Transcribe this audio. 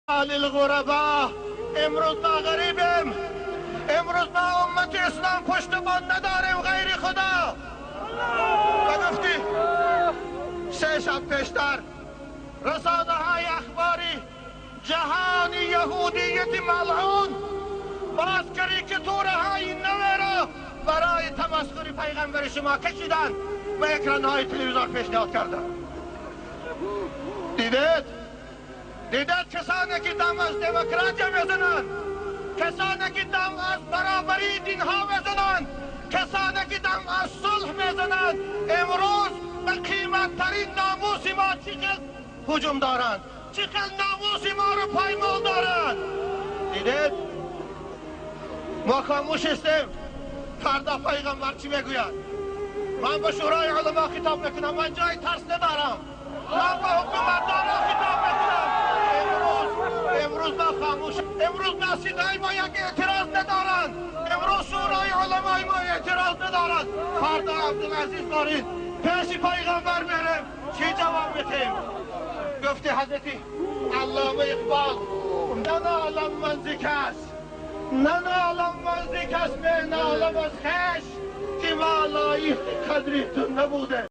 للغربا. امروز ما غریبیم، امروز ما امت اسلام پشتبان نداریم غیر خدا. و گفتی 3 شب پیشتر رسانه های اخباری جهان یهودیت ملعون باز کاریکاتورهای نو را برای تمسخر پیغمبر شما کشیدند و اکران های تلویزیون پیشنهاد کردند. دیدید؟ دیدید کسانی که دم از دموکراتی میزنند، کسانی که دم از برابری دینها میزنند، کسانی که دم از صلح میزنند، امروز به قیمتترین ناموس ما چقدر هجوم دارند، چقدر ناموس ما رو پایمال دارند. دیدید؟ ما خاموش هستیم. فردا پیغمبر چی میگوید؟ من به شورای علما خطاب میکنم، من جای ترس ندارم. من به حکومتداران خطاب میکنم. امروز ما خاموش، امروز مسجدهای ما یک اعتراض ندارند، امروز شورای علمای ما اعتراض ندارند. فردا عبدالعزیز دارید پیش پیغمبر میریم، چی جواب میتیم؟ گفته حضرت علامه اقبال ننالم من ز کس، ننالم من ز کس، می نالم از خویش که ما لایق قدر تو نبوده.